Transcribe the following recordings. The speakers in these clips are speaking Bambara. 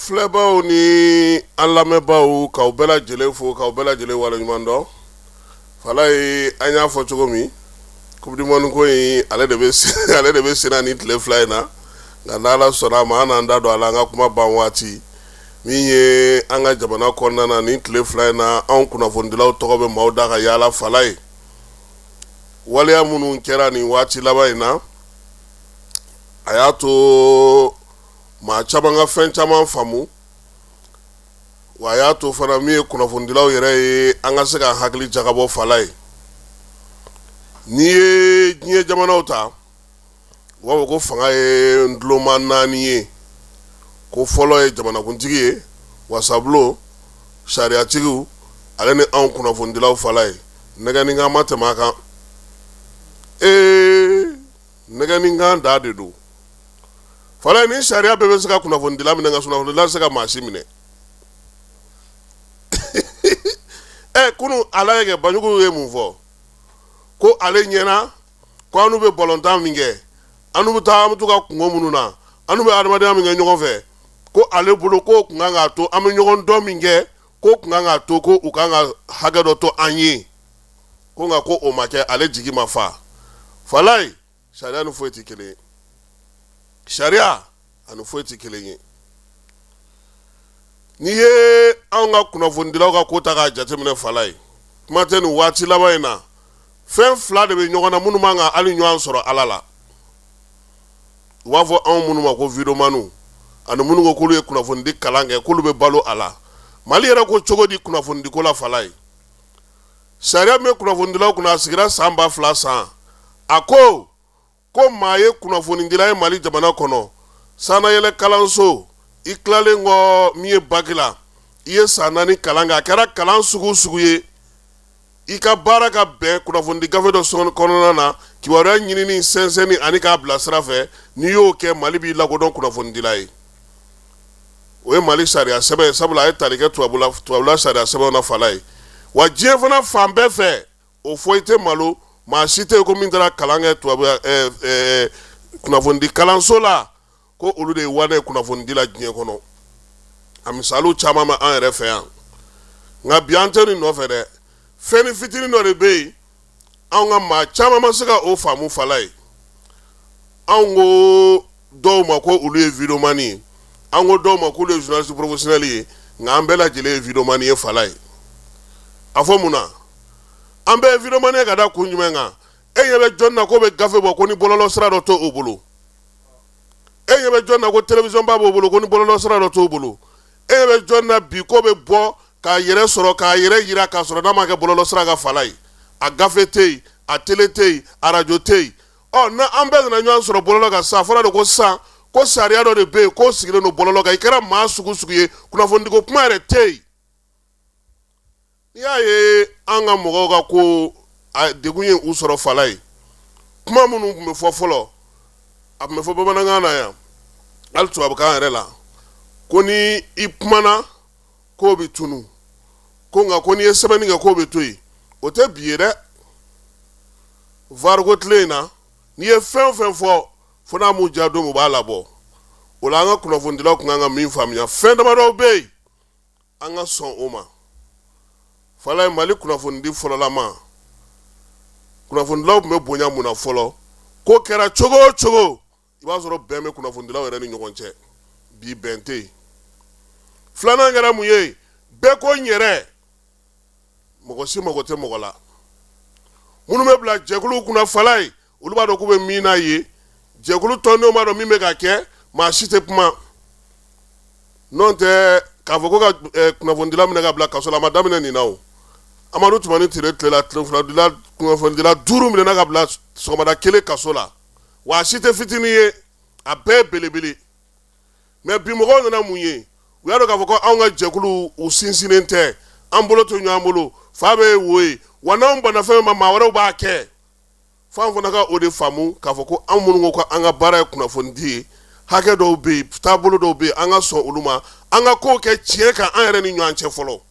filɛbaw ni an lamɛnbaaw, k'aw bɛɛ lajɛlen fo, k'aw bɛɛ lajɛlen waleɲuman dɔn. Falaye, an y'a fɔ cogo min, Coupe du monde ko in, ale de bɛ senna ni tile 2 in na. Nka n'Ala sɔnna a ma, an n'an da don a la an ka kuma ban waati. Min ye an ka jamana kɔnɔna na, ni tile 2 in na, anw kunnafonidilaw tɔgɔ bɛ maaw da ka yaala. Falaye, waleya minnu kɛra nin waati laban in na, a y'a to maa caman ka fɛn caman faamu, wa a y'a to fana min ye kunnafonidilaw yɛrɛ ye, an ka se ka hakili jagabɔ. Falaye, n'i ye diɲɛ jamanaw ta, u b'a fɔ ko fanga ye ntuloma naani ye. Ko fɔlɔ ye jamanakuntigi ye, wasabulon, sariyatigiw, ale ni anw kunnafonidilaw. Falaye, nɛgɛnikan ma tɛmɛ a kan. Ee, nɛgɛnikan da de don. Falaye, ni sariya bɛɛ bɛ se ka kunnafonidila minɛ, nka kunnafonidila tɛ se ka maa si minɛ. Ɛ, kunun ala ye kɛ, Banjugu ye mun fɔ? Ko ale ɲɛna ko an bɛ balontan min kɛ, an bɛ taa, an bɛ to ka kungo minnu na, an bɛ adamadenya min kɛ ɲɔgɔn fɛ, ko ale bolo k'o kun kan k'a to an bɛ ɲɔgɔn dɔn min kɛ, k'o kun kan k'a to ko u kan ka hakɛ dɔ to an ye. Ko nka ko o ma kɛ, ale jigi ma fa. Falaye, sariya ni foyi tɛ kelen ye, sariya ani foyi tɛ kelen ye. N'i ye anw ka kunnafonidilaw ka ko ta k'a jateminɛ, Falaye, kuma tɛ nin waati laban in na, fɛn fila de bɛ ɲɔgɔn na minnu man kan hali ɲɔgɔn sɔrɔ Ala la. U b'a fɔ anw minnu ma ko videomaniw, ani minnu ko k'olu ye kunnafonidi kalan kɛ, k'olu bɛ balo a la. Mali yɛrɛ ko cogo di kunnafonidiko la? Falaye, sariya min bɛ kunnafonidilaw kunna, a sigira san 2000 san. A ko ko maa ye kunnafonidila ye Mali jamana kɔnɔ, sannayɛlɛ kalanso i tilalen kɔ min ye baki la, i ye san 4 kalan kɛ, a kɛra kalan sugu sugu ye, i ka baara ka bɛn kunnafonidi gafe dɔ kɔnɔna na, kibaruya ɲinini, sɛnsɛnni ani k'a bila sira fɛ, n'i y'o kɛ, Mali b'i lakodɔn kunnafonidila ye. O ye Mali sariya sɛbɛn ye, sabula a ye tali kɛ tubabula sariya sɛbɛnw na. Falaye, wa diɲɛ fana fan bɛɛ fɛ, o fɔ i tɛ malo, maa si tɛ yen ko min taara kalan kɛ tubabu kunnafonidi kalanso la, ko olu de ye wanɛ kunnafonidi la diɲɛ kɔnɔ. A misaliw caman bɛ an yɛrɛ fɛ yan. Nka bi, an tɛ nin nɔfɛ dɛ. Fɛn ni fitinin dɔ de bɛ yen, anw ka maa caman ma se ka o faamu. Falaye, anw ko dɔw ma ko olu ye videomani ye, an ko dɔw ma k'olu ye journaliste professionnel ye, nka an bɛɛ lajɛlen ye videomani ye. Falaye, a fɔ mun na an bɛɛ ye videomani ye? Ka da kun jumɛn kan? E ɲɛ bɛ jɔn na k'o bɛ gafe bɔ ko ni bɔlɔlɔ sira dɔ t'o bolo? E ɲɛ bɛ jɔn na ko télévision ba b'o bolo ko ni bɔlɔlɔ sira dɔ t'o bolo? E ɲɛ bɛ jɔn na bi k'o bɛ bɔ k'a yɛrɛ sɔrɔ, k'a yɛrɛ yira, k'a sɔrɔ n'a ma kɛ bɔlɔlɔ sira kan? Falaye, a gafe tɛ yen, a télé tɛ yen, arajo tɛ yen. Ɔ, na an bɛɛ nana ɲɔgɔn sɔrɔ bɔlɔlɔ kan sisan. A fɔra de ko sisan ko sariya dɔ de bɛ yen k'o sigilen don bɔlɔlɔ kan. I kɛra maa sugu sugu ye, kunnafonidiko kuma yɛrɛ tɛ yen. N'i y'a ye an ka mɔgɔw ka ko a degun ye u sɔrɔ, Falaye, kuma minnu tun bɛ fɔ fɔlɔ, a tun bɛ fɔ bamanankan na yan, hali tubabukan yɛrɛ la, ko ni i kumana k'o bɛ tunu, ko nka ko n'i ye sɛbɛnni kɛ k'o bɛ to yen, o tɛ bi ye dɛ. VAR ko tile in na, n'i ye fɛn o fɛn fɔ, fo n'a m'u diya don min, u b'a labɔ. O la, an ka kunnafonidilaw tun kan ka min faamuya, fɛn damadɔw bɛ yen, an ka sɔn o ma. Falaye, Mali kunnafonidi fɔlɔlama, kunnafonidilaw tun bɛ bonya mun na fɔlɔ? Ko kɛra cogo o cogo, i b'a sɔrɔ bɛn bɛ kunnafonidilaw yɛrɛ ni ɲɔgɔn cɛ. Bi, bɛn tɛ yen. Filanan kɛra mun ye? Bɛɛ ko n yɛrɛ, mɔgɔ si mago tɛ mɔgɔ la. Minnu bɛ bila jɛkuluw kunna, Falaye, olu b'a dɔn k'u bɛ min n'a ye. Jɛkulu tɔndenw b'a dɔn min bɛ ka kɛ, maa si tɛ kuma. N'o tɛ, k'a fɔ ko ka kunnafonidila minɛ ka bila kaso la, a ma daminɛ nin na o. Amadu Tumani Ture tile la, kunnafonidila duuru minɛna ka bila sɔgɔmada kelen kaso la, wa a si tɛ fitinin ye, a bɛɛ belebele. Mais bi, mɔgɔw nana mun ye? U y'a dɔn k'a fɔ ko anw ka jɛkulu, u sinsinnen tɛ, an bolo to ɲɔgɔn bolo, fa bɛ wo ye, wa n'anw banna fɛn ma, maa wɛrɛw b'a kɛ. F'an fana ka o de faamu k'a fɔ ko anw minnu ko an ka baara ye kunnafonidi ye, hakɛ dɔw bɛ yen, taabolo dɔw bɛ yen, an ka sɔn olu ma, an ka kow kɛ tiɲɛ kan an yɛrɛ ni ɲɔgɔn cɛ fɔlɔ.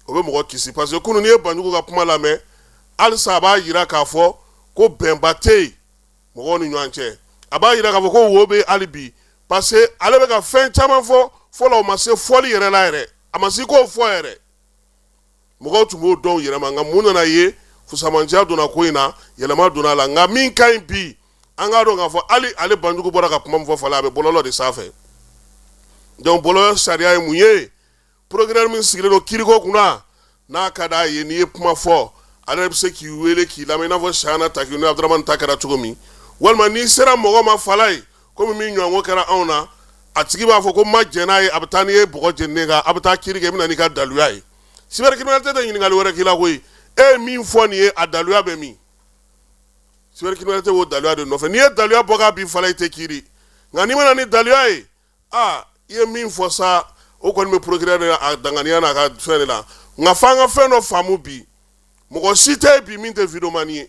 O bɛ mɔgɔ kisi, parce que kunun, n'i ye Banjugu ka kuma lamɛn halisa, a b'a jira k'a fɔ ko bɛnba tɛ yen mɔgɔw ni ɲɔgɔn cɛ. A b'a jira k'a fɔ ko wo bɛ hali bi, parce que ale bɛ ka fɛn caman fɔ. Fɔlɔ o ma se fɔli yɛrɛ la yɛrɛ, a ma se k'o fɔ yɛrɛ, mɔgɔw tun b'o dɔn u yɛrɛ ma. Nka mun nana ye? Fusamanciya donna ko in na, yɛlɛma donna a la. Nka min ka ɲi bi, an k'a dɔn k'a fɔ hali ale Banjugu bɔra ka kuma min fɔ fala, a bɛ bɔlɔlɔ de sanfɛ. Donc bɔlɔlɔ sariya ye mun ye? Procureur min sigilen don kiriko kunna, n'a ka d'a ye, n'i ye kuma fɔ, ale bɛ se k'i wele k'i lamɛn, i n'a fɔ Cheikhana Taki ni Abdramane ta kɛra cogo min. Walima n'i sera mɔgɔ ma fala ye, komi min ɲɔgɔnko kɛra anw na, a tigi b'a fɔ ko ma jɛn n'a ye, a bɛ taa n'i ye bɔgɔ jeninen kan, a bɛ taa kiri kɛ, i bɛ na n'i ka daluya ye. Cybercriminalité tɛ ɲininkali wɛrɛ k'i la koyi. E ye min fɔ nin ye, a daluya bɛ min? Cybercriminalité b'o daluya de nɔfɛ. N'i ye daluya bɔ k'a bin fala, i tɛ kiri. Nka n'i ma na ni daluya ye, aa, i ye min fɔ sa, o kɔni bɛ procureur de a danganiya n'a ka fɛn de la. Nka f'an ka fɛn dɔ faamu bi, mɔgɔ si tɛ bi min tɛ vidéoman ye.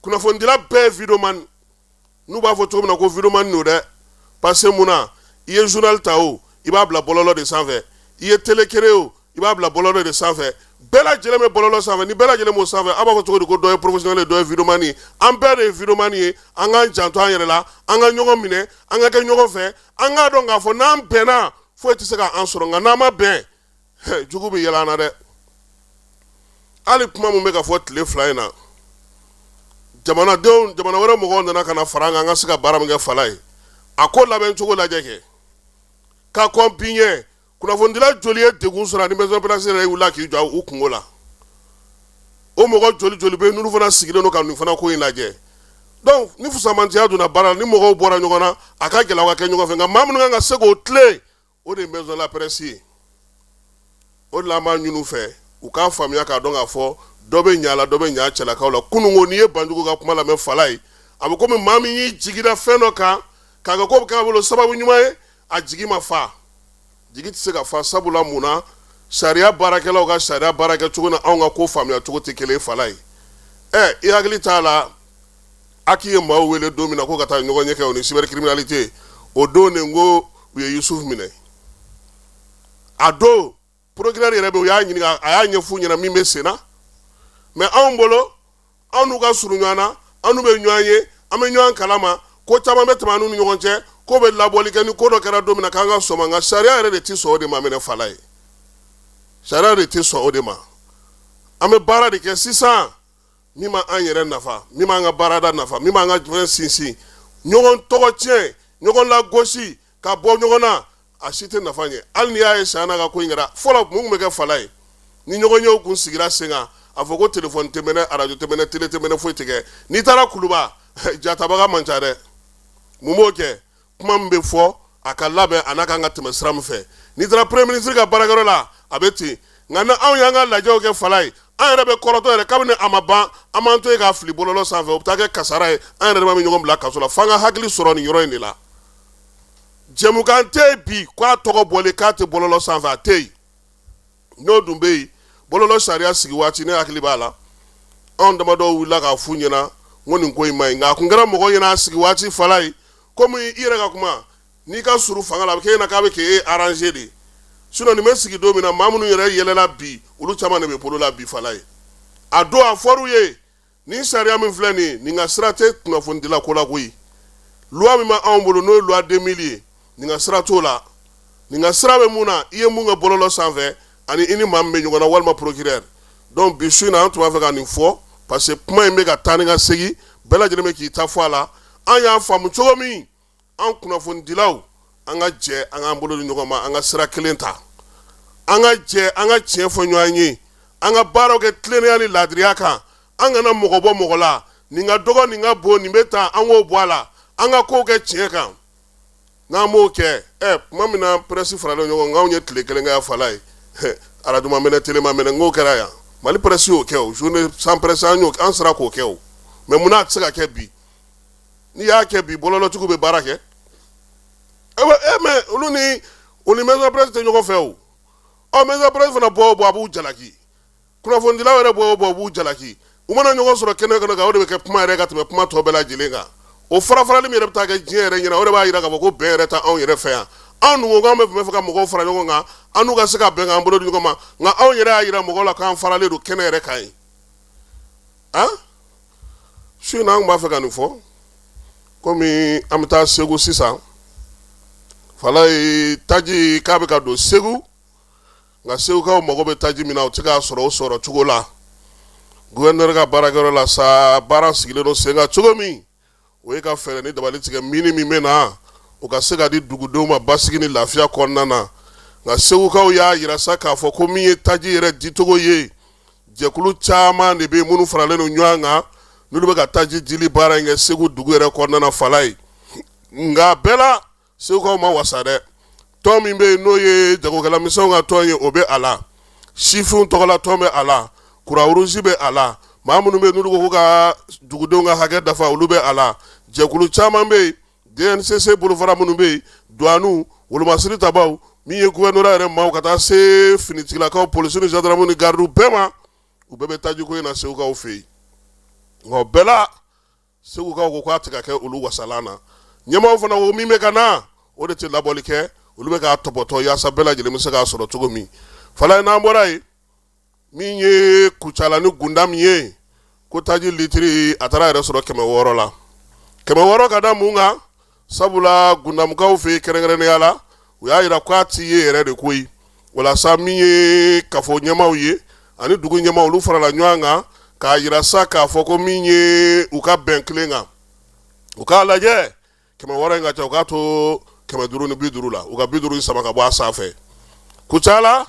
Kunnafonidila bɛɛ ye vidéoman. N'u b'a fɔ cogo min na ko vidéoman don dɛ, parce que mun na? I ye journal ta o, i b'a bila bɔlɔlɔ de sanfɛ. I ye télé créer o, i b'a bila bɔlɔlɔ de sanfɛ. Bɛɛ lajɛlen bɛ bɔlɔlɔ sanfɛ. Ni bɛɛ lajɛlen b'o sanfɛ, aw b'a fɔ cogo di ko dɔ ye professionnel ye, dɔ ye vidéoman ye? An bɛɛ de ye vidéoman ye. An k'an janto an yɛrɛ la, an ka ɲɔgɔn minɛ, an ka kɛ ɲɔgɔn fɛ. An k'a dɔn k'a fɔ n'an bɛnna, foyi tɛ se k'an sɔrɔ. Nka n'an ma bɛn, jugu bɛ yɛlɛ an na dɛ. Hali kuma min bɛ ka fɔ tile 2 in na, jamanadenw, jamana wɛrɛ mɔgɔw nana ka na fara an kan, an ka se ka baara min kɛ fala ye, a ko labɛn cogo lajɛ kɛ ka kɔn bi ɲɛ. Kunnafonidila joli ye degun sɔrɔ ani maison presse yɛrɛ wulila k'i jɔ u kungo la? O mɔgɔ joli joli bɛ yen, n'olu fana sigilen don ka nin fana ko in lajɛ? Donc ni fusamantiya donna baara la, ni mɔgɔw bɔra ɲɔgɔn na, a ka gɛlɛn ka kɛ ɲɔgɔn fɛ. Nka maa minnu kan ka se k'o tilen, o de ye maison la presse ye. O de la an b'a ɲini u fɛ, u k'a faamuya k'a dɔn k'a fɔ dɔ bɛ ɲa la, dɔ bɛ ɲa cɛlakaw la. Kununko, n'i ye Banjugu ka kuma lamɛn fala ye, a bɛ komi maa min y'i jigi da fɛn dɔ kan k'a kɛ ko bɛ k'a bolo sababu ɲuman ye, a jigi ma fa. Jigi tɛ se ka fa, sabula mun na? Sariya baarakɛlaw ka sariya baara kɛcogo na anw ka ko faamuya cogo tɛ kelen fala ye. Ɛ, i hakili t'a la, HAC ye maaw wele don min na ko ka taa ɲɔgɔn ɲɛ kɛ o ni cybercriminalité, o don de n ko u ye Yusuf minɛ. A don procureur yɛrɛ bɛ, u y'a ɲininka, a y'a ɲɛf'u ɲɛna min bɛ sen na. Mais anw bolo, anw n'u ka surun ɲɔgɔn na, an n'u bɛ ɲɔgɔn ye, an bɛ ɲɔgɔn kalama, ko caman bɛ tɛmɛ an n'u ni ɲɔgɔn cɛ, ko bɛ labɔli kɛ. Ni ko dɔ kɛra don min na k'an ka sɔn ma, nka sariya yɛrɛ de tɛ sɔn o de ma. Minɛ fala ye, sariya de tɛ sɔn o de ma. An bɛ baara de kɛ sisan min b'an yɛrɛ nafa, min b'an ka baarada nafa, min b'an ka fɛn sinsin. Ɲɔgɔn tɔgɔ tiɲɛ, ɲɔgɔn lagosi ka bɔ ɲɔgɔn na, a si tɛ nafa ɲɛ. Hali n'i y'a ye Cheikhana ka ko in kɛra fɔlɔ, mun tun bɛ kɛ fala ye? Ni ɲɔgɔn yew kun sigira sen kan, a fɔ ko telefɔni tɛ mɛnɛ, arajo tɛ mɛnɛ, télé tɛ mɛnɛ, foyi tɛ kɛ. N'i taara Kuluba, jatabaga man ca dɛ. Mun b'o kɛ? Kuma min bɛ fɔ, a ka labɛn, a n'a kan ka tɛmɛ sira min fɛ. N'i taara premier ministre ka baarakɛyɔrɔ la, a bɛ ten. Nka ni anw y'an ka lajɛw kɛ fala ye, an yɛrɛ bɛ kɔrɔtɔ yɛrɛ. Kabini a ma ban, an b'an to yen k'a fili bɔlɔlɔ sanfɛ, o bɛ taa kɛ kasara ye, an yɛrɛ de bɛ ɲɔgɔn bila kaso la. F'an ka hakili sɔrɔ nin yɔrɔ in de la. Jɛmukan tɛ yen bi k'a tɔgɔ bɔlen k'a tɛ bɔlɔlɔ sanfɛ, a tɛ yen. N'o dun bɛ yen, bɔlɔlɔ sariya sigi waati, ne hakili b'a la, anw damadɔw wulila k'a f'u ɲɛna n ko nin ko in ma ɲi. Nka a kun kɛra mɔgɔ ɲɛna a sigi waati fala ye, komi i yɛrɛ ka kuma, n'i ka surun fanga la, a bɛ k'e ɲɛna k'a bɛ k'e arranger de. Sinon nin bɛ sigi don min na, maa minnu yɛrɛ yɛlɛla bi, olu caman de bɛ bolo la bi fala ye. A don a fɔr'u ye, nin sariya min filɛ nin ye, nin ka sira tɛ kunnafonidila ko la koyi. Loi min bɛ anw bolo, n'o ye loi 2000 ye, nin ka sira t'o la. Nin ka sira bɛ mun na? I ye mun kɛ bɔlɔlɔ sanfɛ ani i ni maa min bɛ ɲɔgɔn na, walima procureur. Donc bi su in na, an tun b'a fɛ ka nin fɔ parce que kuma in bɛ ka taa ni ka segin, bɛɛ lajɛlen bɛ k'i ta fɔ a la. An y'a faamu cogo min, an kunnafonidilaw, an ka jɛ, an k'an bolo di ɲɔgɔn ma, an ka sira kelen ta, an ka jɛ, an ka tiɲɛ fɔ ɲɔgɔn ye, an ka baaraw kɛ tilennenya ni laadiriya kan. An kana mɔgɔ bɔ mɔgɔ la, nin ka dɔgɔ, nin ka bon, nin bɛ taa, an k'o bɔ a la. An ka kow kɛ tiɲɛ kan. N'an m'o kɛ, ɛ, tuma min na presse faralen ɲɔgɔn kan, anw ye tile kelen kɛ yan fala ye, arajo ma mɛnɛ, télé ma mɛnɛ, n k'o kɛra yan. Mali presse y'o kɛ, o journée sans presse, an y'o, an sera k'o kɛ o. Mais munna a tɛ se ka kɛ bi? N'i y'a kɛ bi, bɔlɔlɔtigiw bɛ baara kɛ. E mais olu ni o ni maison presse tɛ ɲɔgɔn fɛ o. Ɔ, maison presse fana bɔ o bɔ, a b'u jalaki. Kunnafonidilaw yɛrɛ bɔ o bɔ, u b'u jalaki. U mana ɲɔgɔn sɔrɔ kɛnɛ kɔnɔ kan, o de bɛ kɛ kuma yɛrɛ ka tɛmɛ kuma tɔ bɛɛ lajɛlen kan. O farafarali min yɛrɛ bɛ taa kɛ diɲɛ yɛrɛ ɲɛna, o de b'a jira k'a fɔ ko bɛn yɛrɛ tɛ anw yɛrɛ fɛ yan. Anw dun ko k'an bɛ fɛ ka mɔgɔw fara ɲɔgɔn kan, an n'u ka se ka bɛn k'an bolo di ɲɔgɔn ma, nka anw yɛrɛ y'a jira mɔgɔw la k'an faralen don kɛnɛ yɛrɛ kan yen. Han, su in na, an tun b'a fɛ ka nin fɔ. Komi an bɛ taa Segu sisan, Falaye, taji k'a bɛ ka don Segu, nka Segukaw mago bɛ taji min na, u tɛ k'a sɔrɔ o sɔrɔ cogo la. Gouverneur ka baarakɛyɔrɔ la sa, baara sigilen don sen kan cogo min, o ye ka fɛɛrɛ ni dabali tigɛ mini min bɛ na, o ka se ka di dugudenw ma basigi ni lafiya kɔnɔna na. Nka Segukaw y'a jira sa k'a fɔ ko min ye taji yɛrɛ dicogo ye, jɛkulu caman de bɛ minnu faralen don ɲɔgɔn kan, n'olu bɛ ka taji dili baara in kɛ Segu dugu yɛrɛ kɔnɔna na, Falaye. Nka bɛɛ la, Segukaw ma wasa dɛ. Tɔn min bɛ yen, n'o ye jagokɛla misɛnw ka tɔn ye, o bɛ a la. Sifinw tɔgɔla tɔn bɛ a la. Croix-Rouge bɛ a la. Maa minnu bɛ yen, n'olu ko ko ka dugudenw ka hakɛ dafa, olu bɛ a la. Jɛkulu caman bɛ yen, DNCC bolofara minnu bɛ yen, duwaniw, wolomasiri tabaw, min ye gouvernorat yɛrɛ maaw, ka taa se finitigilakaw, polisi ni gendarme ni gardiw bɛɛ ma, u bɛɛ bɛ tajiko in na Segukaw fɛ yen. Nka o bɛɛ la, Segukaw ko k'a tɛ ka kɛ olu wasalan na. Ɲɛmaaw fana ko min bɛ ka na, o de tɛ labɔli kɛ, olu bɛ k'a tɔpɔtɔ yaasa bɛɛ lajɛlen bɛ se k'a sɔrɔ cogo min. Falaye, n'an bɔra yen, min ye Kucala ni Gundam ye, ko taji litiri a taara yɛrɛ sɔrɔ 600 la. 600 ka da mun kan? Sabula Gundamukaw fɛ yen, kɛrɛnkɛrɛnnenya la, u y'a jira k'a ti ye yɛrɛ de koyi. Walasa min ye kafo ɲɛmaaw ye ani dugu ɲɛmaaw, olu farala ɲɔgɔn kan k'a jira sa k'a fɔ ko min ye u ka bɛn kelen kan, u k'a lajɛ, 600 in ka ca, u k'a to 550 la, u ka 50 in sama ka bɔ a sanfɛ. Kucala,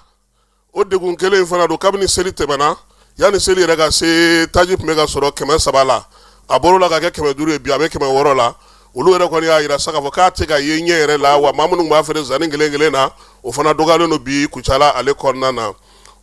o degun kelen in fana don. Kabini seli tɛmɛna, yanni seli yɛrɛ ka se, taji tun bɛ ka sɔrɔ 300 la, a bɔr'o la ka kɛ 500 ye, bi a bɛ 600 la. Olu yɛrɛ kɔni y'a jira sa k'a fɔ k'a tɛ ka ye ɲɛ yɛrɛ la, wa maa minnu b'a feere zanni kelen kelen na, o fana dɔgɔyalen don bi Kucala ale kɔnɔna na.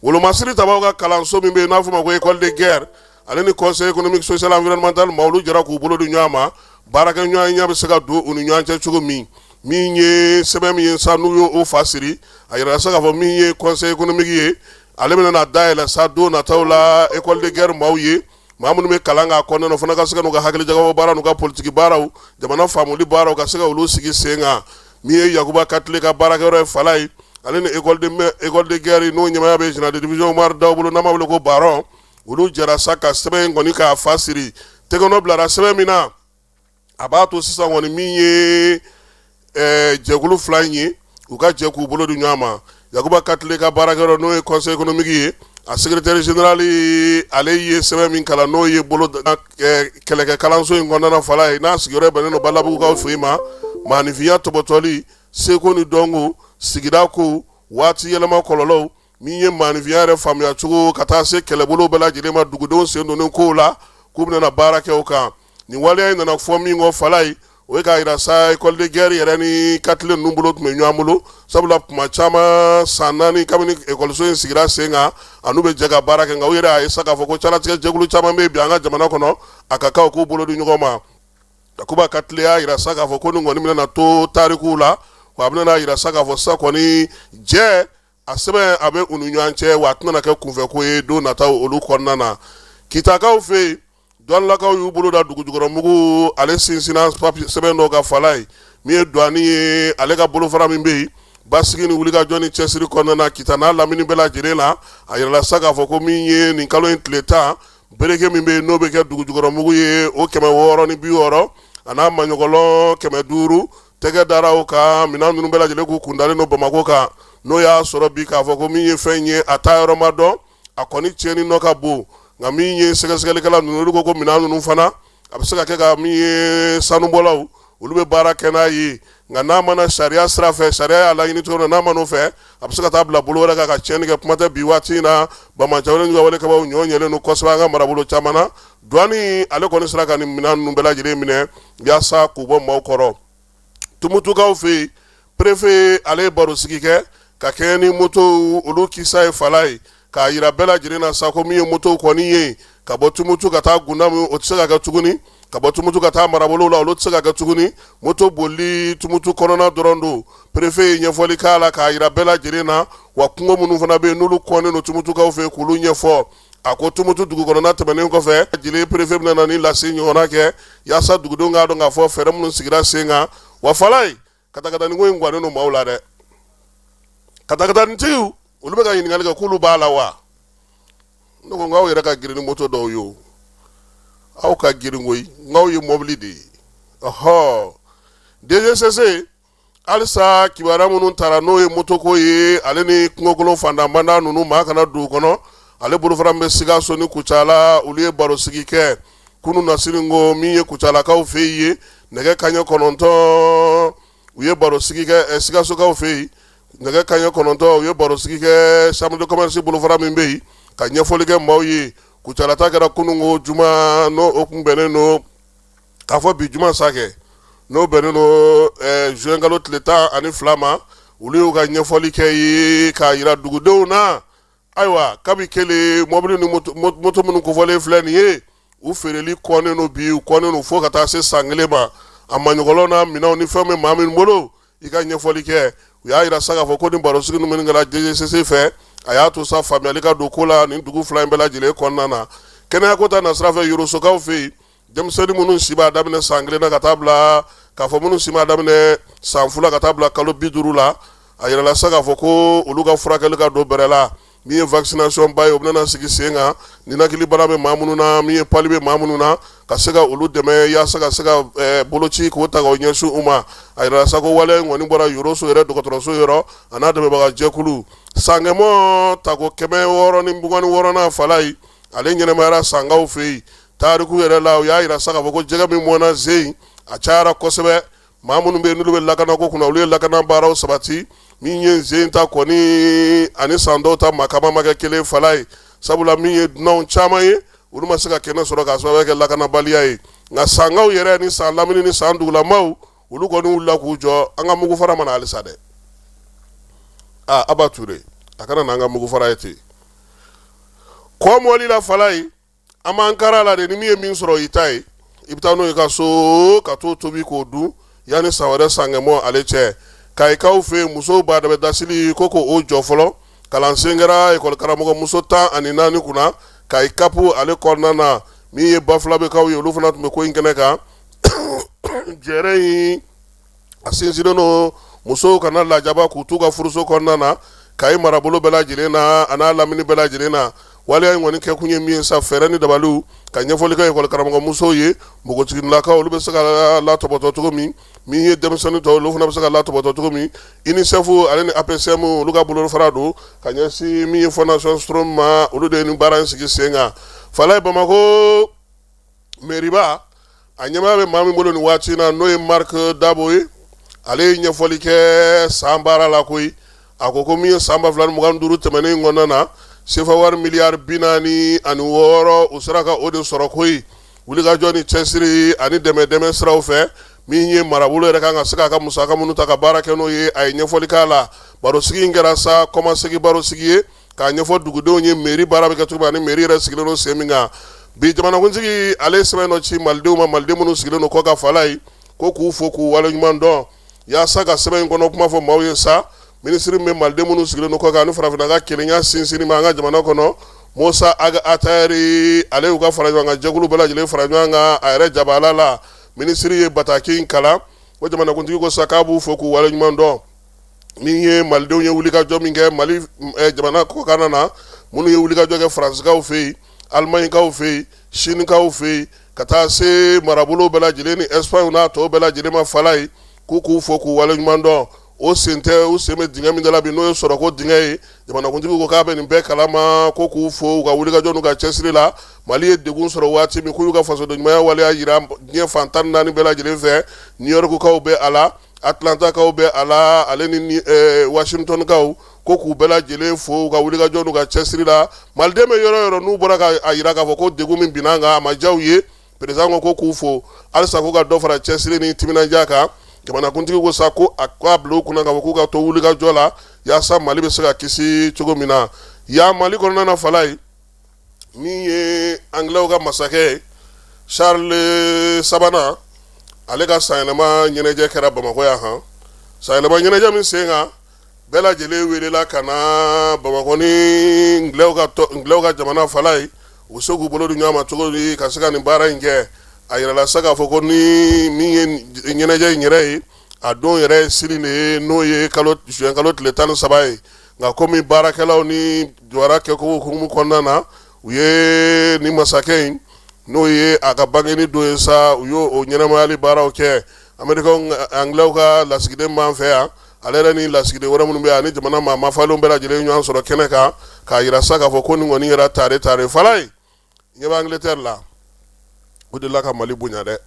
Wolomasiri tabaw ka kalanso min bɛ yen, n'a fɔ ma ko école de guerre, ale ni conseil économique, social, environnemental maa, olu jɛra k'u bolo di ɲɔgɔn ma, baarakɛɲɔgɔnya bɛ se ka don u ni ɲɔgɔn cɛ cogo min. Min ye sɛbɛn min ye sa, n'u y'o fa siri, a yira sa k'a fɔ min ye conseil économique ye, ale bɛna na dayɛlɛ sa don nataw la école de guerre maaw ye. Maa minnu bɛ kalan k'a kɔnɔna na, o fana ka se ka n'u ka hakilijagabɔ baara, n'u ka politiki baaraw, jamana faamuli baaraw, ka se ka olu sigi sen kan. Min ye Yakuba Katile ka baarakɛyɔrɔ ye, Falaye, ale ni école de guerre, n'o ɲɛmaaya bɛ général de division Umaru Daw bolo, n'an b'a wele ko Baron, olu jɛra sa ka sɛbɛn in kɔni k'a fa siri. Tɛgɛnɔ bilara sɛbɛn min na, a b'a to sisan kɔni min ye jɛkulu fila in ye, u ka jɛ k'u bolo di ɲɔgɔn ma. Yakuba Katile ka baarakɛyɔrɔ, n'o ye conseil économique ye, a secrétaire général, ale ye sɛbɛn min kalan, n'o ye bolo kɛlɛkɛ kalanso in kɔnɔna, Falaye, n'a sigiyɔrɔ bɛnnen don Balabugukaw fɛ yen ma, maaninfinya tɔpɔtɔli, seko ni dɔnko, sigida ko, waati yɛlɛma kɔlɔlɔw, min ye maaninfinya yɛrɛ faamuya cogo, ka taa se kɛlɛbolo bɛɛ lajɛlen ma, dugudenw sen donnen kow la, k'u bɛna baara kɛ o kan. Nin waleya in nana fɔ min kɔ, Falaye, o ye k'a jira sa école de guerre yɛrɛ ni Katile ninnu bolo tun bɛ ɲɔgɔn bolo, sabula tuma caman, san 4 kabini ekɔliso in sigira sen kan, a n'u bɛ jɛ ka baara kɛ. Nka u yɛrɛ y'a ye sa k'a fɔ ko calatigɛ jɛkulu caman bɛ yen bi an ka jamana kɔnɔ, a ka kan u k'u bolo di ɲɔgɔn ma. Yakuba Katile y'a jira sa k'a fɔ ko nin kɔni bɛna to tarikuw la, wa a bɛna jira sa k'a fɔ sa kɔni jɛ a sɛbɛn a bɛ u ni ɲɔgɔn cɛ, wa a tɛna kɛ kunfɛko ye don nataw olu kɔnɔna na. Kitakaw fɛ yen, douanelakaw y'u bolo da dugujukɔrɔmugu ale sinsinna sɛbɛn dɔ kan, Falaye. Min ye douane ye, ale ka bolofara min bɛ yen, basigi ni wulikajɔ ni cɛsiri kɔnɔna na Kita n'a lamini bɛɛ lajɛlen na, a yirala sa k'a fɔ ko min ye nin kalo in tile 10, bereke min bɛ yen, n'o bɛ kɛ dugujukɔrɔmugu ye, o 660 a n'a maɲɔgɔlɔn 500, tɛgɛ dara o kan. Minɛn ninnu bɛɛ lajɛlen k'u kundalen don Bamakɔ kan, n'o y'a sɔrɔ bi k'a fɔ ko min ye fɛn ye, a taa yɔrɔ ma dɔn, a kɔni tiɲɛni nɔ ka bon. Nka min ye sɛgɛsɛgɛlikɛla ninnu, olu ko ko minɛn ninnu fana, a bɛ se ka kɛ ka min ye sanubɔlaw, olu bɛ baara kɛ n'a ye. Nka n'a mana sariya sira fɛ, sariya y'a laɲini cogo min na, n'a ma n'o fɛ, a bɛ se ka taa bila bolo wɛrɛ kan ka tiɲɛni kɛ. Kuma tɛ bi waati in na, banbaanciwale ni wale kabaw ɲɔ ɲɛlen don kosɛbɛ an ka marabolo caman na. Douane ale kɔni sera ka nin minɛn ninnu bɛɛ lajɛlen minɛ yaasa k'u bɔ maaw kɔrɔ. Tumutukaw fɛ yen, préfet ale ye barosigi kɛ ka kɛɲɛ ni moto olu kisa ye, Falaye, k'a yira bɛɛ lajɛlen na sa ko min ye moto kɔni ye, ka bɔ Tumutu ka taa Gundamu, o tɛ se ka kɛ tuguni. Ka bɔ Tumutu ka taa marabolo la, olu tɛ se ka kɛ tuguni. Moto boli Tumutu kɔnɔna dɔrɔn don. Préfet ye ɲɛfɔli k'a la k'a yira bɛɛ lajɛlen na, wa kungo minnu fana bɛ yen, n'olu kɔnnen don Tumutukaw fɛ, k'olu ɲɛfɔ. A ko Tumutu dugu kɔnɔna tɛmɛnen kɔfɛ, jeli préfet bɛna na ni lase ɲɔgɔnna kɛ yaasa dugudenw k'a dɔn k'a fɔ fɛɛrɛ minnu sigira sen kan. Wa Falaye, katakatanin ko in gannen don maaw la dɛ. Katakatanintigiw, olu bɛ ka ɲininkali kɛ k'olu b'a la wa? Ne ko n k'aw yɛrɛ ka girin ni moto dɔw ye o, aw ka girin koyi, n k'aw ye mɔbili de ye. Ɔhɔ, DGCC Halisa kibaruya minnu taara n'o ye motoko ye, ale ni kungokolon fantanbanda ninnu, maa kana don u kɔnɔ. Ale bolofara min bɛ Sikaso ni Kucala, olu ye barosigi kɛ kunun na sini ko min ye Kucalakaw fɛ yen nɛgɛ kanɲɛ 9, u ye barosigi kɛ Sikasokaw fɛ yen nɛgɛ kanɲɛ 9, u ye barosigi kɛ chambre de commerce bolofara min bɛ yen ka ɲɛfɔli kɛ maaw ye. Kucala ta kɛra kunun ko juma, n'o o kun bɛnnen don k'a fɔ bi juma sa kɛ, n'o bɛnnen don juin kalo tile 12 ma. Olu y'u ka ɲɛfɔli kɛ ye k'a jira dugudenw na, ayiwa, kabi kelen mɔbili ni moto minnu kofɔlen filɛ nin ye, u feereli kɔnnen don bi, u kɔnnen don fo ka taa se san kelen ma. A maɲɔgɔlɔn n'a minɛnw ni fɛn bɛ maa min bolo, i ka ɲɛfɔli kɛ. U y'a jira sa k'a fɔ ko ni barosigi ninnu kɛra DGCC fɛ, a y'a to sa faamuyali ka don ko la nin dugu fila in bɛɛ lajɛlen kɔnɔna na. Kɛnɛyako ta nasira fɛ, Yorosokaw fɛ yen, denmisɛnnin minnu si b'a daminɛ san 1 na ka taa bila k'a fɔ minnu si b'a daminɛ san 2 ka taa bila kalo 50 la, a yirala sa k'a fɔ ko olu ka furakɛli ka don bɛrɛ la. Min ye vaccination ba ye, o bɛna sigi sen kan. Ninakili bana bɛ maa minnu na, min ye palu bɛ maa minnu na, ka se ka olu dɛmɛ yaasa ka se ka boloci k'o ta k'o ɲɛsin u ma. A yirala sa ko waleya in kɔni bɔra Yoroso yɛrɛ dɔgɔtɔrɔso yɔrɔ, a n'a dɛmɛbaga jɛkulu. Sankɛmɔ tako 626nan Falayi, ale ɲɛnamayara Sankaw fɛ yen. Tariku yɛrɛ la, u y'a jira sa k'a fɔ ko jɛgɛ min mɔnna ze in, a cayara kosɛbɛ. Maa minnu bɛ yen n'olu bɛ lakanako kunna, olu ye lakana baaraw sabati. Min ye ze in ta kɔni ani san dɔw ta makama ma kɛ kelen, Falayi, sabula min ye dunanw caman ye, olu ma se ka kɛnɛ sɔrɔ k'a sababu kɛ lakanabaliya ye. Nka Sankaw yɛrɛ ni San lamini ni San dugulamaw, olu kɔni wulila k'u jɔ. An ka mugu fara ma na halisa dɛ. Aa, Aba Ture, a kana n'an ka mugu fara ye ten. Kɔ mɔli la, Falayi, an b'an kara la de. Ni min ye min sɔrɔ i ta ye, i bɛ taa n'o ye ka so ka t'o tobi k'o dun yanni san wɛrɛ sankɛmɔ ale cɛ. Kayikaw fɛ yen, musow ba dɛbɛ dasili ko k'o jɔ fɔlɔ. Kalansen kɛra ekɔli karamɔgɔ muso 14 kunna Kayi CAP ale kɔnɔna na. Min ye Bafulabɛkaw ye, olu fana tun bɛ ko in kɛnɛ kan. Jɛrɛ in a sinsinnen don musow kana lajaba k'u t'u ka furuso kɔnɔna na Kayi marabolo bɛɛ lajɛlen na, a n'a lamini bɛɛ lajɛlen na. Waleya in kɔni kɛkun ye min ye sa, fɛɛrɛ ni dabaliw ka ɲɛfɔli kɛ ekɔli karamɔgɔ musow ye, npogotiginilakaw olu bɛ se ka latɔbɔtɔ cogo min, min ye denmisɛnnin tɔw olu fana bɛ se ka latɔbɔtɔ cogo min. UNICEF ale ni APCM, olu ka bolofara don ka ɲɛsin min ye Fondation Strom ma, olu de ye nin baara in sigi sen kan. Falaye, Bamakɔ meriba, a ɲɛmaaya bɛ maa min bolo nin waati in na, n'o ye Marc Dabo ye, ale ye ɲɛfɔli kɛ san baara la koyi. A ko ko min ye san 2025 tɛmɛnen in kɔnɔna na, sefa wari miliyari 46, u sera ka o de sɔrɔ koyi, wulikajɔ ni cɛsiri ani dɛmɛ dɛmɛ siraw fɛ. Min ye marabolo yɛrɛ kan ka se k'a ka musaka minnu ta ka baara kɛ n'o ye, a ye ɲɛfɔli k'a la. Barosigi in kɛra sa kɔmasegin barosigi ye k'a ɲɛfɔ dugudenw ye mairie baara bɛ kɛ cogo min ani mairie yɛrɛ sigilen don sen min kan bi. Jamanakuntigi ale ye sɛbɛn dɔ ci malidenw ma, maliden minnu sigilen don kɔkan, Falaye, ko k'u fo k'u waleɲuman dɔn. Yaasa ka sɛbɛn in kɔnɔ kuma fɔ maaw ye sa, minisiri min bɛ maliden minnu sigilen don kɔkan ani farafinna ka kelenya sinsinni ma an ka jamana kɔnɔ, Mosa Ag Attaher, ale y'u ka fara ɲɔgɔn kan jɛkulu bɛɛ lajɛlen fara ɲɔgɔn kan a yɛrɛ jabala la. Minisiri ye bataki in kalan ko jamanakuntigi ko sa k'a b'u fo k'u waleɲuman dɔn. Min ye malidenw ye wulikajɔ min kɛ Mali jamana kɔkan na, minnu ye wulikajɔ kɛ Faransikaw fɛ yen, Alimaɲikaw fɛ yen, Sinikaw fɛ yen, ka taa se marabolo bɛɛ lajɛlen ni Espagne n'a tɔw bɛɛ lajɛlen ma, Falaye, k'u k'u fo k'u waleɲuman dɔn. O sen tɛ, u sen bɛ dingɛ min da la bi, n'o ye sɔrɔko dingɛ ye, jamanakuntigi ko k'a bɛ nin bɛɛ kalama, ko k'u fo u ka wulikajɔ n'u ka cɛsiri la. Mali ye degun sɔrɔ waati min, k'u y'u ka fasodenɲumanya waleya jira diɲɛ fan 14 bɛɛ lajɛlen fɛ. New Yorkkaw bɛ a la, Atlantakaw bɛ a la, ale ni Washingtonkaw, ko k'u bɛɛ lajɛlen fo u ka wulikajɔ n'u ka cɛsiri la. Maliden bɛ yɔrɔ yɔrɔ, n'u bɔra k'a jira k'a fɔ ko degun min binna an kan, a ma diya u ye, président ko k'u fo halisa, k'u ka dɔ fara cɛsiri ni timinandiya kan. Jamanakuntigi ko sa ko a k'a bila u kunna k'a fɔ k'u ka to wulikajɔ la yaasa Mali bɛ se ka kisi cogo min na. Yan Mali kɔnɔna na, Falaye, min ye Angilɛw ka masakɛ ye Charles sabanan, ale ka sanyɛlɛma ɲɛnajɛ kɛra Bamakɔ yan han. Sanyɛlɛma ɲɛnajɛ min sen kan, bɛɛ lajɛlen welela ka na Bamakɔ ni Angilɛw ka jamana, Falaye, u bɛ se k'u bolo di ɲɔgɔn ma cogo di ka se ka nin baara in kɛ. A yirala sa k'a fɔ ko ni min ye ɲɛnajɛ in yɛrɛ ye, a don yɛrɛ ye sini de ye, n'o ye kalo juin kalo tile 13 ye. Nka komi baarakɛlaw ni jɔyɔrɔ kɛcogo hukumu kɔnɔna na, u ye ni masakɛ in, n'o ye a ka bangeni don ye sa, u y'o o ɲɛnamayali baaraw kɛ. Amerikaw, Angilɛw ka lasigiden b'an fɛ yan, ale yɛrɛ ni lasigiden wɛrɛ minnu bɛ yan, ani jamana maa mafalenw bɛɛ lajɛlen ɲɔgɔn sɔrɔ kɛnɛ kan k'a yira sa k'a fɔ ko nin kɔni yɛrɛ tare tare fala ye. Ɲɛ bɛ Angleterre la, u delila ka Mali bonya dɛ.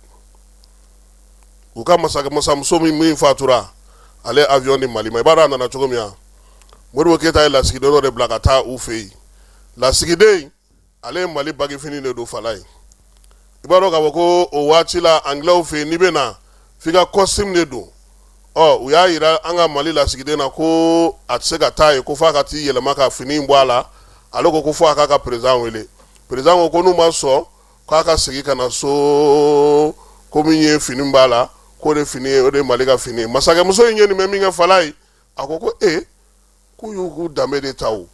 U ka masakɛ masamuso min fatura, ale avion di Mali ma. I b'a dɔn a nana cogo min wa? Modibo Keyita ye lasigiden dɔ de bila ka taa u fɛ yen. Lasigiden, ale ye Mali bagifini de don fala ye. I b'a dɔn k'a fɔ ko o waati la, Anglais fɛ yen, n'i bɛ na, f'i ka costume de don. Ɔ, u y'a yira an ka Mali lasigiden na ko a tɛ se ka taa yen, ko f'a ka t'i yɛlɛma ka fini in bɔ a la. Ale ko ko fo a k'a ka président wele. Président ko ko n'u ma sɔn, k'a ka segin ka na so, ko min ye fini b'a la, k'o de fini ye, o de ye Mali ka fini ye. Masakɛmuso in ye nin mɛn min kɛ fala ye, a ko ko ee, k'u y'u k'u danbe de ta, o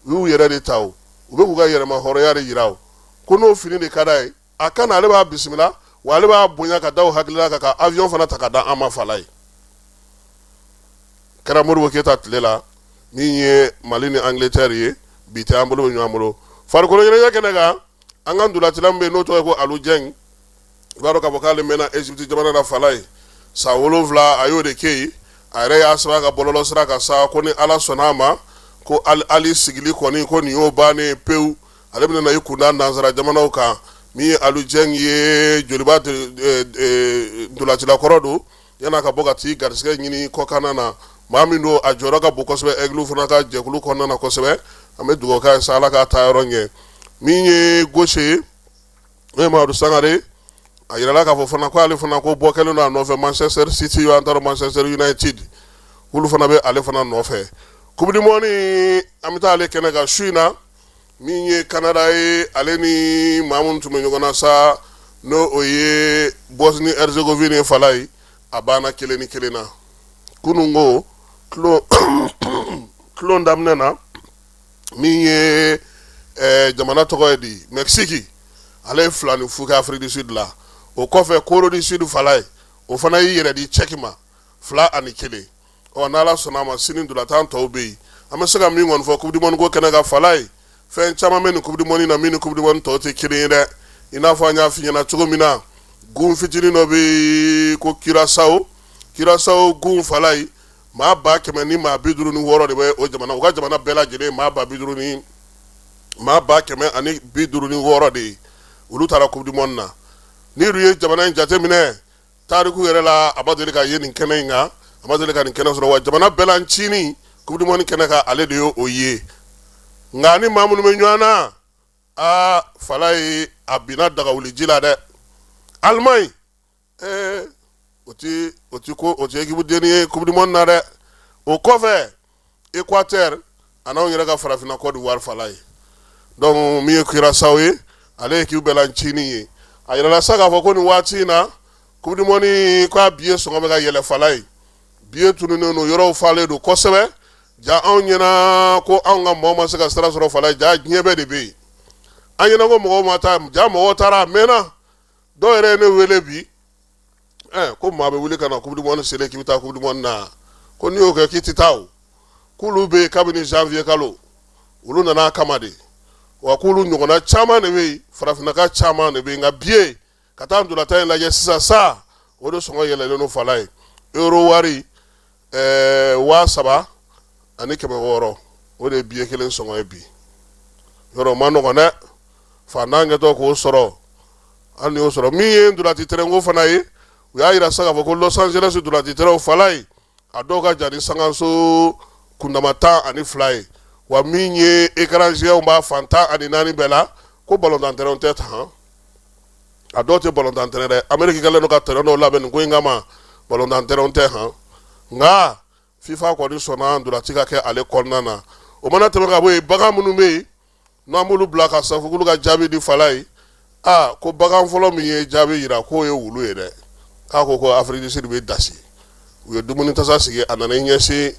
u y'u yɛrɛ de ta, o u bɛ k'u ka yɛrɛma hɔrɔnya de yira. O ko n'o fini de ka d'a ye, a ka na, ale b'a bisimila, wa ale b'a bonya ka da o hakilila kan ka avion fana ta ka da an ma fala ye. Kɛra Modibo Keyita tile la. Min ye Mali ni Angleterre ye, bi tɛ, an bolo bɛ ɲɔgɔn bolo. Farikolo ɲɛnajɛ kɛnɛ kan, an ka ntolacila min bɛ yen n'o tɔgɔ ye ko Aliou Dieng, i b'a dɔn k'a fɔ k'ale mɛnna Egypte jamana na fala ye, san 7 a y'o de kɛ yen. A yɛrɛ y'a sɛbɛn a ka bɔlɔlɔ sira kan sa ko ni Ala sɔnna a ma, ko Ali sigili kɔni, ko nin y'o bannen pewu, ale bɛna na i kunda nansara jamanaw kan. Min ye Aliou Dieng ye, Joliba ntolacila kɔrɔ don, yan'a ka bɔ ka t'i garisɛgɛ ɲini kɔkanna na. Maa min don, a jɔyɔrɔ ka bon kosɛbɛ Aigle fana ka jɛkulu kɔnɔna na kosɛbɛ. An bɛ dugawu k'a ye sa, Ala k'a taa yɔrɔ ɲɛ. Min ye gauche ye, n'o ye Mamadu Sangare, a yirala k'a fɔ fana ko ale fana ko bɔ kɛlen don a nɔfɛ Manchester City, an taara Manchester United, olu fana bɛ ale fana nɔfɛ. Coupe du monde, an bɛ taa ale kɛnɛ kan su in na. Min ye Canada ye, ale ni maa minnu tun bɛ ɲɔgɔn na sa, n'o o ye Bosnie Herzégovine ye fala ye, a banna 1-1 na. Kunun ko tulon daminɛ na, min ye jamana tɔgɔ ye di, Mexique, ale ye 2-0 kɛ Afrique du Sud la. O kɔfɛ, Corée du Sud fala ye, o fana y'i yɛrɛ di Tchèque ma 2-1. Ɔ, n'Ala sɔnna a ma, sini ntolatan tɔw bɛ yen. An bɛ se ka min kɔni fɔ Coupe du monde ko kɛnɛ kan fala ye, fɛn caman bɛ nin Coupe du monde na min ni Coupe du monde tɔw tɛ kelen ye dɛ. I n'a fɔ an y'a f'i ɲɛna cogo min na, gun fitinin dɔ bɛ yen ko Curaçao. Curaçao gun fala ye, maa 100 000 ni maa 56 de bɛ o jamana. U ka jamana bɛɛ lajɛlen, maa ba bi duuru ni maa 156 000 de ye, olu taara Coupe du monde na. N'i ye jamana in jateminɛ tariku yɛrɛ la, a ma deli ka ye nin kɛnɛ in kan, a ma deli ka nin kɛnɛ sɔrɔ. Wa jamana bɛɛ la ncinin Coupe du monde kɛnɛ kan, ale de ye o ye. Nka ni maa minnu bɛ ɲɔgɔn na, aa fala ye, a binna dagawuli ji la dɛ. Allemagne, ee, o ti ko o ti équipe denni ye Coupe du monde na dɛ. O kɔfɛ, Équateur a n'anw yɛrɛ ka farafinna Côte d'Ivoire fala ye. Donc min ye Curaçao ye, ale ye équipe bɛɛ la ncinin ye. A yirala sa k'a fɔ ko nin waati in na, Coupe du monde k'a billet sɔngɔ bɛ ka yɛlɛ fala ye, billet tununnen don, yɔrɔw falen don kosɛbɛ. Ja anw ɲɛna ko anw ka maaw ma se ka sira sɔrɔ fala ye, ja diɲɛ bɛɛ de bɛ yen. An ɲɛna ko mɔgɔw ma taa, ja mɔgɔw taara a mɛnna. Dɔw yɛrɛ ye ne wele bi, ko maa bɛ wuli ka na Coupe du monde selen k'i bɛ taa Coupe du monde na, ko n'i y'o kɛ k'i tɛ taa. O k'olu bɛ yen kabini janvier kalo, olu nana a kama de. Wa k'olu ɲɔgɔnna caman de bɛ yen, farafinnaka caman de bɛ yen. Nka billet ka taa ntolatan in lajɛ sisan sa, o de sɔngɔ yɛlɛlen don fala ye. Euro wari 3600, o de ye billet kelen sɔngɔ ye bi. Yɔrɔ ma nɔgɔn dɛ, fantan kɛtɔ k'o sɔrɔ, hali ni y'o sɔrɔ. Min ye ntolaci terrain ko fana ye, u y'a yira sa k'a fɔ ko Los Angeles ntolaci terrain fala ye, a dɔw ka jan ni sankanso kundama 12 ye. Wa min ye écran géant b'a fan 14 bɛɛ la, ko balontan terrain tɛ tan, a dɔw tɛ balontan terrain dɛ. Amérique kɛlen don ka terrain dɔw labɛn nin ko in kama, balontan terrain tɛ han. Nka FIFA kɔni sɔnna ntolaci ka kɛ ale kɔnɔna na. O mana tɛmɛ ka bɔ yen, bagan minnu bɛ yen n'an b'olu bila ka safukulu ka jaabi di fala ye, aa ko bagan fɔlɔ min ye jaabi yira k'o ye wulu ye dɛ. K'a ko ko Afrique du Sud bɛ dasi, u ye dumuni tasa sigi, a nana i ɲɛsin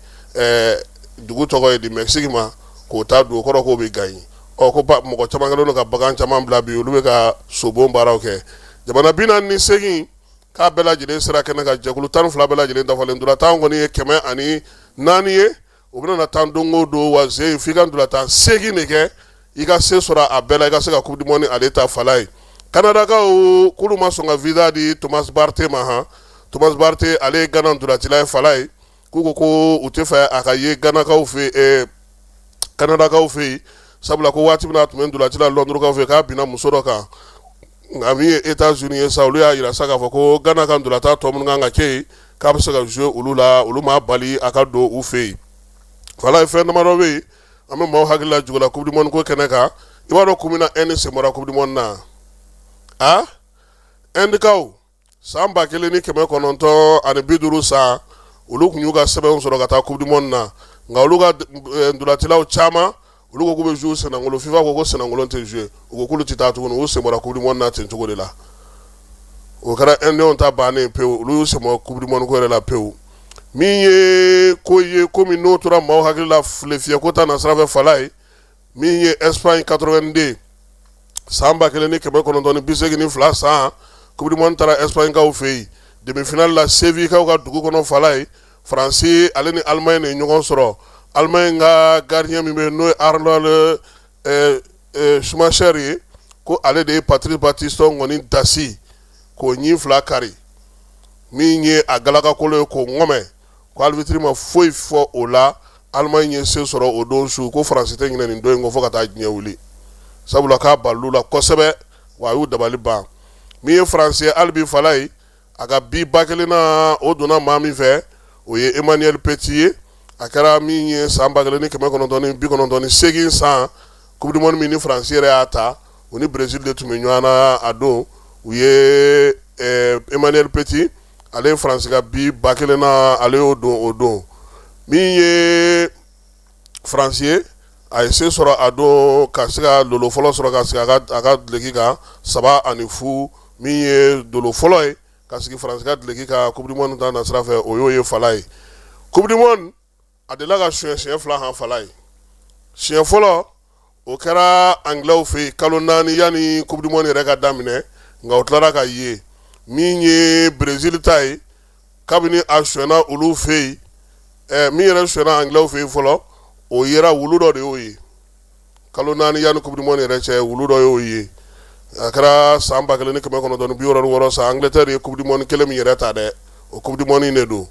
dugu tɔgɔ ye di Mexique ma k'o ta don, o kɔrɔ k'o bɛ gagner. Ɔ, ko mɔgɔ caman kɛlen don ka bagan caman bila bi, olu bɛ ka sobon baaraw kɛ. Jamana 48 k'a bɛɛ lajɛlen sera kɛnɛ kan, jɛkulu 12 bɛɛ lajɛlen dafalen. Ntolatan kɔni ye 104 ye, o bɛna na tan don o don. Wa ze f'i ka ntolatan 8 de kɛ i ka se sɔrɔ a bɛɛ la, i ka se ka Coupe du monde ale ta fala ye. Kanadakaw k'olu ma sɔn ka visa di Thomas Partey ma han. Thomas Partey, ale ye Gana ntolacila ye Falaye, k'u ko ko u tɛ fɛ a ka ye Ganakaw fɛ, Kanadakaw fɛ yen, sabula ko waati min na a tun bɛ ntolaci la Lɔndurekaw fɛ, k'a binna muso dɔ kan. Nka min ye Etats-Unis ye sa, olu y'a jira sa k'a fɔ ko Gana ka ntolatan tɔ minnu kan ka kɛ yen, k'a bɛ se ka jouer olu la, olu m'a bali a ka don u fɛ yen. Falaye, fɛn damadɔ bɛ yen an bɛ maaw hakili lajigin o la Coupe du monde ko kɛnɛ kan. I b'a dɔn kun min na Inde sen bɔra Coupe du monde na? A Indekaw, san 1950 san, olu tun y'u ka sɛbɛnw sɔrɔ ka taa Coupe du monde na, nka olu ka ntolacilaw caman, olu ko k'u bɛ jouer senankolon. FIFA ko ko senankolon tɛ jouer, u ko k'olu tɛ taa tuguni, u sen bɔra Coupe du monde na ten cogo de la. O kɛra Indien ta bannen pewu, olu y'u sen bɔ Coupe du monde ko yɛrɛ la pewu. Min ye ko ye, ko min n'o tora maaw hakili la file fiyɛ ko ta na sira fɛ, Falaye, min ye Espagne 82, san 1982 san, Coupe du monde taara Espagne kaw fɛ yen demi-finale la, Séville kaw ka dugu kɔnɔ. Falaye, Faransi ale ni Allemagne de ye ɲɔgɔn sɔrɔ. Allemagne ka gardien min bɛ yen, n'o ye Harald Schumacher ye, ko ale de ye Patrice Battiston kɔni dasi k'o ɲin fila kari, min ye a galakakolo ye k'o ŋɔmɛ, ko arbitre ma foyi fɔ o la. Allemagne ye se sɔrɔ o don su, ko Faransi tɛ ɲinɛ nin don in kɔ fo ka taa diɲɛ wuli, sabula k'a balil'u la kosɛbɛ, wa a y'u dabali ban. Min ye Faransi ye hali bi, Falaye, a ka bi 1000 na, o donna maa min fɛ, o ye Emmanuel Petit ye. A kɛra min ye san 1998 san, Coupe du monde min ni Faransi yɛrɛ y'a ta, u ni Brésil de tun bɛ ɲɔgɔn na a don. U ye Emmanuel Petit, ale ye Faransi ka bi 1000 na, ale y'o don o don. Min ye Faransi ye, a ye se sɔrɔ a don ka se ka dolo fɔlɔ sɔrɔ ka sigi a ka duloki kan 3-0. Min ye dolo fɔlɔ ye ka sigi Faransi ka duloki kan Coupe du monde ta na sira fɛ, o y'o ye Falaye. Coupe du monde a delila ka suɲɛ siɲɛ fila han, Falaye. Siɲɛ fɔlɔ, o kɛra Angilɛw fɛ yen kalo 4 yanni Coupe du monde yɛrɛ ka daminɛ, nka o tilara ka ye. Min ye Brésil ta ye, kabini a sonyɛna olu fɛ yen, min yɛrɛ sonyɛna Angilɛw fɛ yen fɔlɔ, o yera wulu dɔ de y'o ye kalo 4 yanni Coupe du monde yɛrɛ cɛ, wulu dɔ y'o ye. A kɛra san 1966 san, Angleterre ye Coupe du monde kelen min yɛrɛ ta dɛ, o Coupe du monde in de don.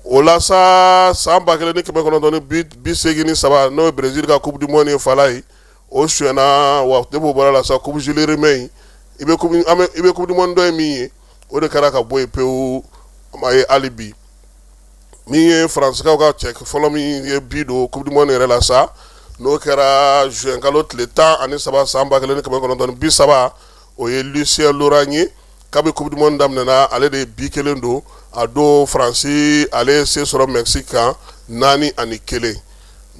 O la sa, san 1983, n'o ye Brésil ka Coupe du monde ye, Falaye, o sonyɛna. Wa depuis o bɔra la sa, Coupe Jules Rimet in, i bɛ coupe an bɛ i bɛ Coupe du monde dɔ ye min ye, o de kɛra ka bɔ yen pewu, a ma ye hali bi. Min ye Faransikaw ka cɛ fɔlɔ min ye bi don Coupe du monde yɛrɛ la sa, n'o kɛra juin kalo tile 13 san 1930, o ye Lucien Laurent ye. Kabi Coupe du monde daminɛna, ale de ye bi kelen don a don. Faransi, ale ye se sɔrɔ Mexique kan 4-1.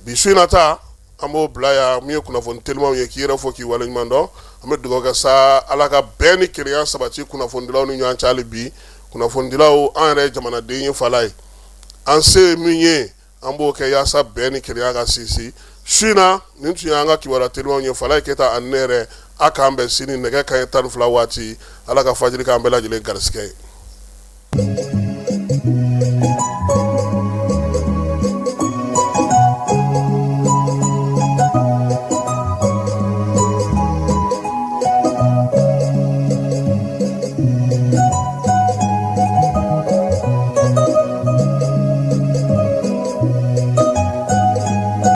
Bi su in na ta, an b'o bila yan. Min ye kunnafoni telimanw ye, k'i yɛrɛ fo k'i waleɲuman dɔn. An bɛ dugawu kɛ sa, Ala ka bɛn ni kelenya sabati kunnafonidilaw ni ɲɔgɔn cɛ hali bi. Kunnafonidilaw, an yɛrɛ ye jamanaden ye, Falaye, an se ye min ye, an b'o kɛ yaasa bɛn ni kelenya ka sinsin. Su in na, nin tun y'an ka kibaruya telimanw ye. Falaye Keyita ani ne yɛrɛ, a k'an bɛn sini nɛgɛ kanɲɛ 12 waati. Ala ka fajiri k'an bɛɛ lajɛlen garisɛgɛ ye.